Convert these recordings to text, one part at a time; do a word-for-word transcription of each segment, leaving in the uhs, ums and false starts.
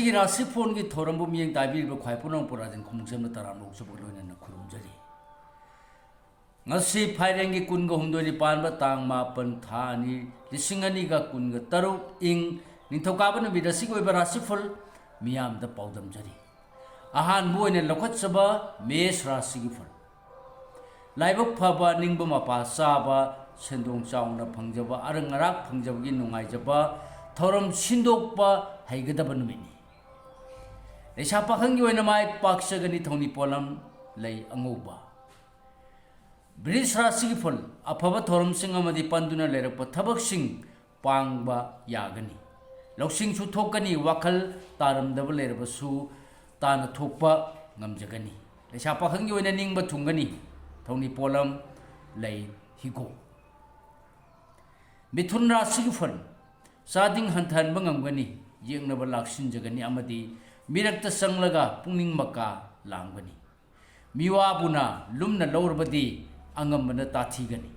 ꯑꯩꯒꯤ ꯔꯥꯁꯤꯐꯣꯟꯒꯤ ꯊꯧꯔꯝꯕꯨ ꯃꯤꯠꯌꯦꯡ ꯇꯥꯕꯤꯔꯤꯕ ꯈ꯭ꯋꯥꯏ ꯄꯨꯝꯅꯃꯛꯄꯨ ꯔꯥꯖꯟ ꯈꯨꯃꯨꯛꯆꯝꯅ ꯇꯔꯥꯝꯅ ꯑꯣꯛꯆꯕꯒ ꯂꯣꯏꯅꯅ ꯈꯨꯔꯨꯝꯖꯔꯤ꯫ ꯉꯁꯤ ꯐꯥꯏꯔꯦꯟꯒꯤ ꯀꯨꯟꯒ ꯍꯨꯝꯗꯣꯏꯅꯤ ꯄꯥꯟꯕ ꯇꯥꯡ ꯃꯥꯄꯟ ꯊꯥ ꯑꯅꯤ ꯂꯤꯁꯤꯡ ꯑꯅꯤꯒ ꯀꯨꯟꯒ ꯇꯔꯨꯛ ꯏꯪ ꯅꯤꯡꯊꯧꯀꯥꯕ ꯅꯨꯃꯤꯠ ꯑꯁꯤꯒꯤ ꯑꯣꯏꯕ ꯔꯥꯁꯤꯐꯜ ꯃꯤꯌꯥꯝꯗ ꯄꯥꯎꯗꯝꯖꯔꯤ꯫ ꯑꯍꯥꯟꯕ ꯑꯣꯏꯅ ꯂꯧꯈꯠꯆꯕ ꯃꯦꯁ ꯔꯥꯁꯤꯒꯤ ꯐꯜ꯫ ꯂꯥꯏꯕꯛ ꯐꯕ, ꯅꯤꯡꯕ ꯃꯄꯥ ꯆꯥꯕ, ꯁꯦꯟꯗꯣꯡ ꯆꯥꯎꯅ ꯐꯪꯖꯕ, ꯑꯔꯪ ꯑꯔꯥꯛ ꯐꯪꯖꯕꯒꯤ ꯅꯨꯡꯉꯥꯏꯖꯕ, ꯊꯧꯔꯝ ꯁꯤꯟꯗꯣꯛꯄ ꯍꯩꯒꯗꯕ ꯅꯨꯃꯤꯠꯅꯤ꯫ ꯂꯩꯁꯥ ꯄꯥꯈꯪꯒꯤ ꯑꯣꯏꯅ ꯃꯥꯏ ꯄꯥꯛꯆꯒꯅꯤ ꯊꯧꯅꯤ ꯄꯣꯠꯂꯝ ꯂꯩ ꯑꯉꯧꯕ꯫ ꯕ꯭ꯔꯤꯖ ꯔꯥꯁꯤꯒꯤ ꯐꯜ꯫ ꯑꯐꯕ ꯊꯧꯔꯝꯁꯤꯡ ꯑꯃꯗꯤ ꯄꯟꯗꯨꯅ ꯂꯩꯔꯛꯄ ꯊꯕꯛꯁꯤꯡ ꯄꯥꯡꯕ ꯌꯥꯒꯅꯤ꯫ ꯂꯧꯁꯤꯡꯁꯨ ꯊꯣꯛꯀꯅꯤ, ꯋꯥꯈꯜ ꯇꯥꯔꯝꯗꯕ ꯂꯩꯔꯕꯁꯨ ꯇꯥꯅ ꯊꯣꯛꯄ ꯉꯝꯖꯒꯅꯤ꯫ ꯂꯩꯁꯥ ꯄꯥꯈꯪꯒꯤ ꯑꯣꯏꯅ ꯅꯤꯡꯕ ꯊꯨꯡꯒꯅꯤ꯫ ꯊꯧꯅꯤ ꯄꯣꯠꯂꯝ ꯂꯩ ꯍꯤꯒꯣꯛ꯫ ꯃꯤꯊꯨꯟ ꯔꯥꯁꯤꯒꯤ ꯐꯜ꯫ ꯆꯥꯗꯤꯡ ꯍꯟꯊꯍꯟꯕ ꯉꯝꯒꯅꯤ, ꯌꯦꯛꯅꯕ ꯂꯥꯛꯁꯤꯟꯖꯒꯅꯤ ꯑꯃꯗꯤ ꯃꯤꯔꯛꯇ ꯆꯪꯂꯒ ꯄꯨꯛꯅꯤꯡ ꯃꯀꯥ ꯂꯥꯡꯒꯅꯤ꯫ ꯃꯤꯋꯥꯕꯨꯅ ꯂꯨꯝꯅ ꯂꯧꯔꯕꯗꯤ ꯑꯉꯝꯕꯅ ꯇꯥꯊꯤꯒꯅꯤ꯫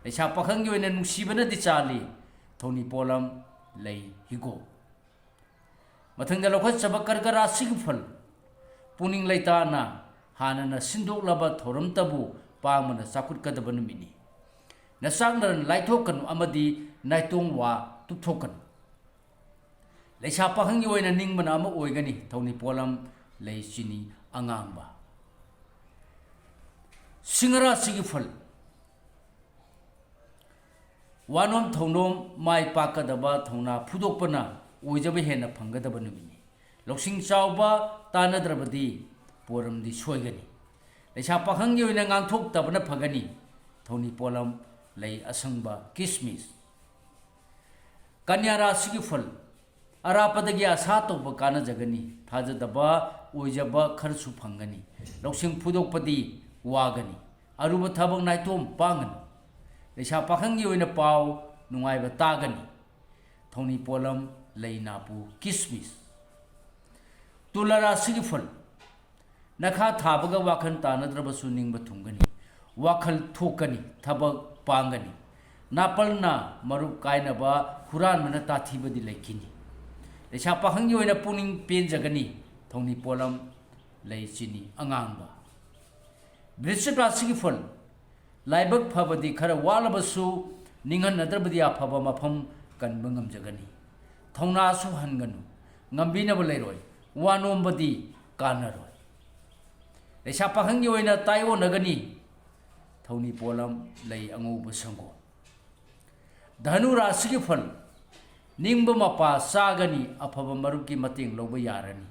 ꯂꯩꯁꯥ ꯄꯥꯈꯪꯒꯤ ꯑꯣꯏꯅ ꯅꯨꯡꯁꯤꯕꯅꯗꯤ ꯆꯥꯜꯂꯤ꯫ ꯊꯧꯅꯤ ꯄꯣꯠꯂꯝ ꯂꯩ ꯍꯤꯒꯣꯛ꯫ ꯃꯊꯪꯗ ꯂꯧꯈꯠꯆꯕ ꯀꯔꯀ ꯔꯥꯁꯤꯒꯤ ꯐꯜ꯫ ꯄꯨꯛꯅꯤꯡ ꯂꯩꯇꯥꯅ ꯍꯥꯟꯅꯅ ꯁꯤꯟꯗꯣꯛꯂꯕ ꯊꯧꯔꯝꯇꯕꯨ ꯄꯥꯡꯕꯅ ꯆꯥꯎꯈꯠꯀꯗꯕ ꯅꯨꯃꯤꯠꯅꯤ꯫ ꯅꯆꯥꯛꯅꯔ ꯂꯥꯏꯊꯣꯛꯀꯅꯨ ꯑꯃꯗꯤ ꯅꯥꯏꯇꯣꯡ ꯋꯥ ꯇꯨꯞꯊꯣꯛꯀꯅꯨ꯫ ꯂꯩꯁꯥ ꯄꯥꯈꯪꯒꯤ ꯑꯣꯏꯅ ꯅꯤꯡꯕꯅ ꯑꯃ ꯑꯣꯏꯒꯅꯤ, ꯊꯧꯅꯤ ꯄꯣꯠꯂꯝ ꯂꯩ ꯆꯤꯅꯤ ꯑꯉꯥꯡꯕ꯫ ꯁꯤꯡꯍ ꯔꯥꯁꯤꯒꯤ ꯐꯜ꯫ ꯋꯥꯅꯣꯝ ꯊꯧꯅꯣꯝ ꯃꯥꯏ ꯄꯥꯛꯀꯗꯕ ꯊꯧꯅꯥ ꯐꯨꯗꯣꯛꯄꯅ ꯑꯣꯏꯖꯕ ꯍꯦꯟꯅ ꯐꯪꯒꯗꯕ ꯅꯨꯃꯤꯠꯅꯤ꯫ ꯂꯧꯁꯤꯡ ꯆꯥꯎꯕ ꯇꯥꯟꯅꯗ꯭ꯔꯕꯗꯤ ꯄꯣꯔꯝꯗꯤ ꯁꯣꯏꯒꯅꯤ꯫ ꯂꯩꯁꯥ ꯄꯥꯈꯪꯒꯤ ꯑꯣꯏꯅ ꯉꯥꯡꯊꯣꯛꯇꯕꯅ ꯐꯒꯅꯤ꯫ ꯊꯧꯅꯤ ꯄꯣꯠꯂꯝ ꯂꯩ ꯑꯁꯪꯕ ꯀꯤꯁꯃꯤꯁ꯫ ꯀꯟꯌꯥ ꯔꯥꯁꯤꯒꯤ ꯐꯜ꯫ ꯑꯔꯥꯞꯄꯗꯒꯤ ꯑꯁꯥ ꯇꯧꯕ ꯀꯥꯟꯅꯖꯒꯅꯤ꯫ ꯊꯥꯖꯗꯕ ꯑꯣꯏꯖꯕ ꯈꯔꯁꯨ ꯐꯪꯒꯅꯤ꯫ ꯂꯧꯁꯤꯡ ꯐꯨꯗꯣꯛꯄꯗꯤ ꯋꯥꯒꯅꯤ꯫ ꯑꯔꯨꯕ ꯊꯕꯛ ꯅꯥꯏꯇꯣꯝ ꯄꯥꯡꯒꯅꯤ꯫ ꯂꯩꯁꯥ ꯄꯥꯈꯪꯒꯤ ꯑꯣꯏꯅ ꯄꯥꯎ ꯅꯨꯡꯉꯥꯏꯕ ꯇꯥꯒꯅꯤ꯫ ꯊꯧꯅꯤ ꯄꯣꯠꯂꯝ ꯂꯩ ꯅꯥꯄꯨ ꯀꯤꯁꯃꯤꯁ꯫ ꯇꯨꯂꯥ ꯔꯥꯁꯤꯒꯤ ꯐꯜ꯫ ꯅꯈꯥ ꯊꯥꯕꯒ ꯋꯥꯈꯜ ꯇꯥꯅꯗ꯭ꯔꯕꯁꯨ ꯅꯤꯡꯕ ꯊꯨꯡꯒꯅꯤ꯫ ꯋꯥꯈꯜ ꯊꯣꯛꯀꯅꯤ, ꯊꯕꯛ ꯄꯥꯡꯒꯅꯤ꯫ ꯅꯥꯄꯜꯅ ꯃꯔꯨꯞ ꯀꯥꯏꯅꯕ, ꯍꯨꯔꯥꯟꯕꯅ ꯇꯥꯊꯤꯕꯗꯤ ꯂꯩꯈꯤꯅꯤ꯫ ꯂꯩꯁꯥ ꯄꯥꯈꯪꯒꯤ ꯑꯣꯏꯅ ꯄꯨꯛꯅꯤꯡ ꯄꯦꯟꯖꯒꯅꯤ꯫ ꯊꯧꯅꯤ ꯄꯣꯠꯂꯝ ꯂꯩ ꯆꯤꯅꯤ ꯑꯉꯥꯡꯕ꯫ ꯕ꯭ꯔꯤꯁꯆꯤꯛ ꯔꯥꯁꯤꯒꯤ ꯐꯜ, ꯂꯥꯏꯕꯛ ꯐꯕꯗꯤ ꯈꯔ ꯋꯥꯠꯂꯕꯁꯨ, ꯅꯤꯡꯍꯟꯅꯗ꯭ꯔꯕꯗꯤ ꯑꯐꯕ ꯃꯐꯝ ꯀꯟꯕ ꯉꯝꯖꯒꯅꯤ꯫ ꯊꯧꯅꯥꯁꯨ ꯍꯟꯒꯅꯨ, ꯉꯝꯕꯤꯅꯕ ꯂꯩꯔꯣꯏ, ꯋꯥ ꯅꯣꯝꯕꯗꯤ ꯀꯥꯟꯅꯔꯣꯏ꯫ ꯂꯩꯁꯥ ꯄꯥꯈꯪꯒꯤ ꯑꯣꯏꯅ ꯇꯥꯏꯑꯣꯟꯅꯒꯅꯤ꯫ ꯊꯧꯅꯤ ꯄꯣꯠꯂꯝ ꯂꯩ ꯑꯉꯧꯕ ꯁꯪꯒꯣꯝ꯫ ꯙꯅꯨ ꯔꯥꯁꯤꯒꯤ ꯐꯜ, ꯅꯤꯡꯕ ꯃꯄꯥ ꯆꯥꯒꯅꯤ, ꯑꯐꯕ ꯃꯔꯨꯞꯀꯤ ꯃꯇꯦꯡ ꯂꯧꯕ ꯌꯥꯔꯅꯤ꯫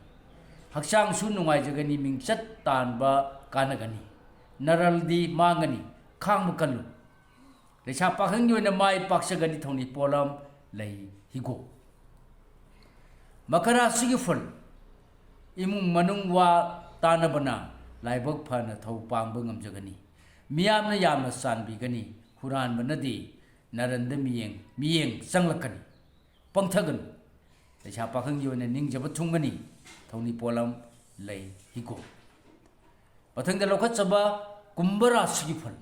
ꯍꯛꯆꯥꯡꯁꯨ ꯅꯨꯡꯉꯥꯏꯖꯒꯅꯤ, ꯃꯤꯡꯆꯠ ꯇꯥꯟꯕ ꯀꯥꯟꯅꯒꯅꯤ꯫ ꯅꯔꯜꯗꯤ ꯃꯥꯡꯒꯅꯤ, ꯈꯥꯡꯕ ꯀꯜꯂꯨ꯫ ꯂꯩꯁꯥ ꯄꯥꯈꯪꯒꯤ ꯑꯣꯏꯅ ꯃꯥꯏ ꯄꯥꯛꯆꯒꯅꯤ꯫ ꯊꯧꯅꯤ ꯄꯣꯠꯂꯝ ꯂꯩ ꯍꯤꯒꯣꯛ꯫ ꯃꯀꯔ ꯔꯥꯁꯤꯒꯤ ꯐꯜ, ꯏꯃꯨꯡ ꯃꯅꯨꯡ ꯋꯥ ꯇꯥꯟꯅꯕꯅ ꯂꯥꯏꯕꯛ ꯐꯅ ꯊꯧ ꯄꯥꯡꯕ ꯉꯝꯖꯒꯅꯤ꯫ ꯃꯤꯌꯥꯝꯅ ꯌꯥꯝꯅ ꯆꯥꯟꯕꯤꯒꯅꯤ꯫ ꯍꯨꯔꯥꯟꯕꯅꯗꯤ ꯅꯔꯟꯗ ꯃꯤꯌꯦꯡ, ꯃꯤꯌꯦꯡ ꯆꯪꯂꯛꯀꯅꯤ꯫ ꯄꯪꯊꯒꯅꯨ꯫ ꯂꯩꯁꯥ ꯄꯥꯈꯪꯒꯤ ꯑꯣꯏꯅ ꯅꯤꯡꯖꯕ ꯊꯨꯡꯒꯅꯤ꯫ ꯊꯧꯅꯤ ꯄꯣꯠꯂꯝ ꯂꯩ ꯍꯤꯒꯣꯛ꯫ ꯃꯊꯪꯗ ꯂꯧꯈꯠꯆꯕ ꯀꯨꯝꯚ ꯔꯥꯁꯤꯒꯤ ꯐꯜ꯫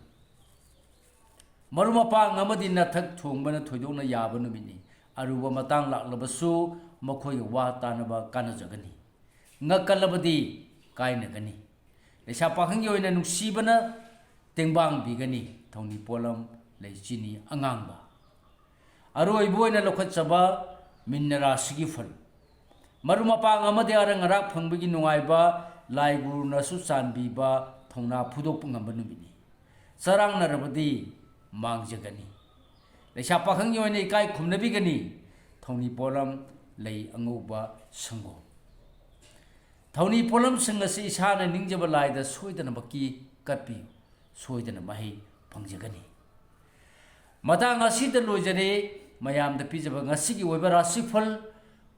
ꯃꯔꯨꯞ ꯃꯄꯥꯡ ꯑꯃꯗꯤ ꯅꯊꯛ ꯊꯣꯡꯕꯅ ꯊꯣꯏꯗꯣꯛꯅ ꯌꯥꯕ ꯅꯨꯃꯤꯠꯅꯤ꯫ ꯑꯔꯨꯕ ꯃꯇꯥꯡ ꯂꯥꯛꯂꯕꯁꯨ ꯃꯈꯣꯏꯒ ꯋꯥ ꯇꯥꯅꯕ ꯀꯥꯟꯅꯖꯒꯅꯤ꯫ ꯉꯛꯀꯜꯂꯕꯗꯤ ꯀꯥꯏꯅꯒꯅꯤ꯫ ꯂꯩꯁꯥ ꯄꯥꯈꯪꯒꯤ ꯑꯣꯏꯅ ꯅꯨꯡꯁꯤꯕꯅ ꯇꯦꯡꯕꯥꯡꯕꯤꯒꯅꯤ꯫ ꯊꯧꯅꯤ ꯄꯣꯠꯂꯝ ꯂꯩ ꯆꯤꯅꯤ ꯑꯉꯥꯡꯕ꯫ ꯑꯔꯣꯏꯕ ꯑꯣꯏꯅ ꯂꯧꯈꯠꯆꯕ ꯃꯤꯟꯅ ꯔꯥꯁꯤꯒꯤ ꯐꯜ꯫ ꯃꯔꯨꯞ ꯃꯄꯥꯡ ꯑꯃꯗꯤ ꯑꯔꯪ ꯑꯔꯥꯛ ꯐꯪꯕꯒꯤ ꯅꯨꯡꯉꯥꯏꯕ, ꯂꯥꯏ ꯒꯨꯔꯨꯅꯁꯨ ꯆꯥꯟꯕꯤꯕ, ꯊꯧꯅꯥ ꯐꯨꯗꯣꯛꯄ ꯉꯝꯕ ꯅꯨꯃꯤꯠꯅꯤ꯫ ꯆꯔꯥꯡꯅꯔꯕꯗꯤ ꯃꯥꯡꯖꯒꯅꯤ꯫ ꯂꯩꯁꯥ ꯄꯥꯈꯪꯒꯤ ꯑꯣꯏꯅ ꯏꯀꯥꯏ ꯈꯨꯝꯅꯕꯤꯒꯅꯤ꯫ ꯊꯧꯅꯤ ꯄꯣꯠꯂꯝ ꯂꯩ ꯑꯉꯧꯕ ꯁꯪꯒꯣꯝ꯫ ꯊꯧꯅꯤ ꯄꯣꯠꯂꯝꯁꯤꯡ ꯑꯁꯤ ꯏꯁꯥꯅ ꯅꯤꯡꯖꯕ ꯂꯥꯏꯗ ꯁꯣꯏꯗꯅꯃꯛꯀꯤ ꯀꯠꯄꯤꯌꯨ꯫ ꯁꯣꯏꯗꯅ ꯃꯍꯩ ꯐꯪꯖꯒꯅꯤ꯫ ꯃꯇꯥꯡ ꯑꯁꯤꯗ ꯂꯣꯏꯖꯔꯦ ꯃꯌꯥꯝꯗ ꯄꯤꯖꯕ ꯉꯁꯤꯒꯤ ꯑꯣꯏꯕ ꯔꯥꯁꯤꯐꯜ꯫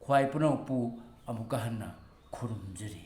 ꯈ꯭ꯋꯥꯏ ꯄꯨꯝꯅꯃꯛꯄꯨ ꯑꯃꯨꯛꯀ ꯍꯟꯅ ꯈꯨꯔꯨꯝꯖꯔꯤ꯫